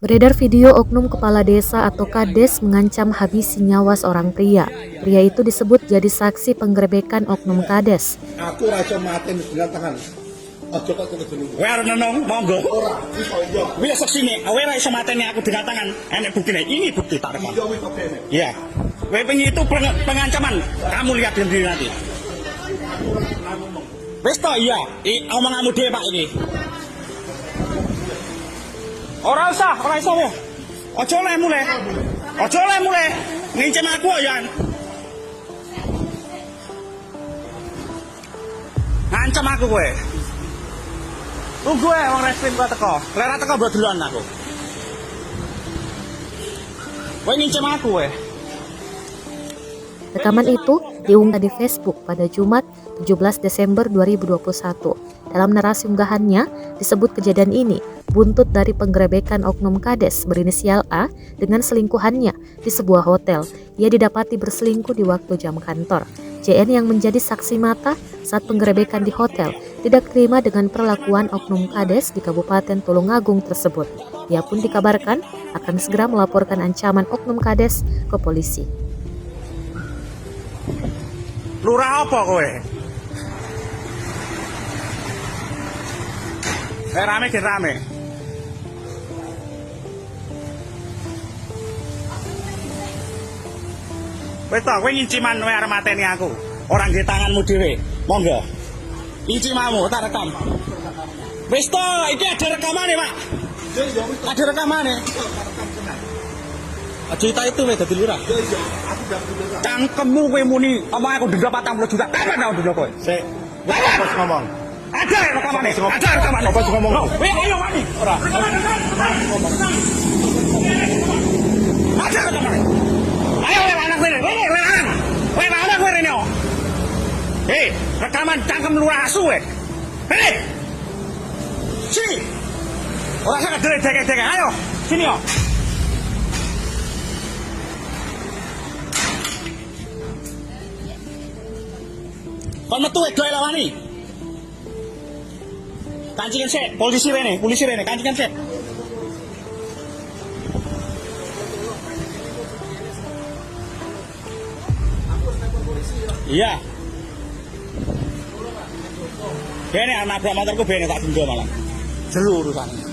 Beredar video oknum kepala desa atau kades mengancam habisi nyawa seorang pria. Pria itu disebut jadi saksi penggerebekan oknum kades. Aku ora iso mateni dengan tangan. Aja kok jeneng. Kowe arep nenung, monggo. Ora, iso iya. Kuwi seksine, kowe ora iso mateni aku dengan tangan. Enek buktine, ini bukti tak rekam. Iya wis oke. Iya. Kowe pengen itu pengancaman. Kamu lihat sendiri nanti. Wis toh iya, omonganmu dhewe Pak iki. Ora usah, ora iso kowe. Aja oleh mulih. Aja oleh mulih. Ngincim aku kok ya. Ngancam aku kowe. Tunggu ae wong reskrim kok teko. Lek ora teko mbok duluan aku. Kowe ngincim aku kowe. Rekaman itu diunggah di Facebook pada Jumat 17 Desember 2021. Dalam narasi unggahannya disebut kejadian ini buntut dari penggerebekan oknum kades berinisial A dengan selingkuhannya di sebuah hotel. Ia didapati berselingkuh di waktu jam kantor. JN yang menjadi saksi mata saat penggerebekan di hotel tidak terima dengan perlakuan oknum kades di Kabupaten Tulungagung tersebut. Ia pun dikabarkan akan segera melaporkan ancaman oknum kades ke polisi. Lurah apa kowe? Rame gen rame. Wis to, kowe nginciman kowe arep mateni aku. Ora nggih tanganmu dhewe. Monggo. Incimamu tak rekam. Wis to, iki ada rekamane, Pak. Iya wis Ada rekamane. rekam tenan. Cerita itu wis dadi lurah. Iya iya, aku gak punya. Cangkemmu kowe muni omong aku denda 40 juta. Kapan aku denda kowe? Sik. Apa ngomong? Ada rekamane. Ada rekamane. Apa sing ngomong? Loh, weh, ayo wani. Ora. Rekaman, rekaman. Ada rekamane. Ayo wewe anak kowe. Wewe wewe anak. Wewe anak kowe rene. Hei, rekaman cangkem lurah asu kowe. Hei. Sini. Ora usah kedere deke-deke. Ayo, sini yo. Kon metu wedoke lawani. Kancingen sik, polisi rene, kancingen sik. Iya. Bene nabrak motorku bene tak denda malah. Jero urusane.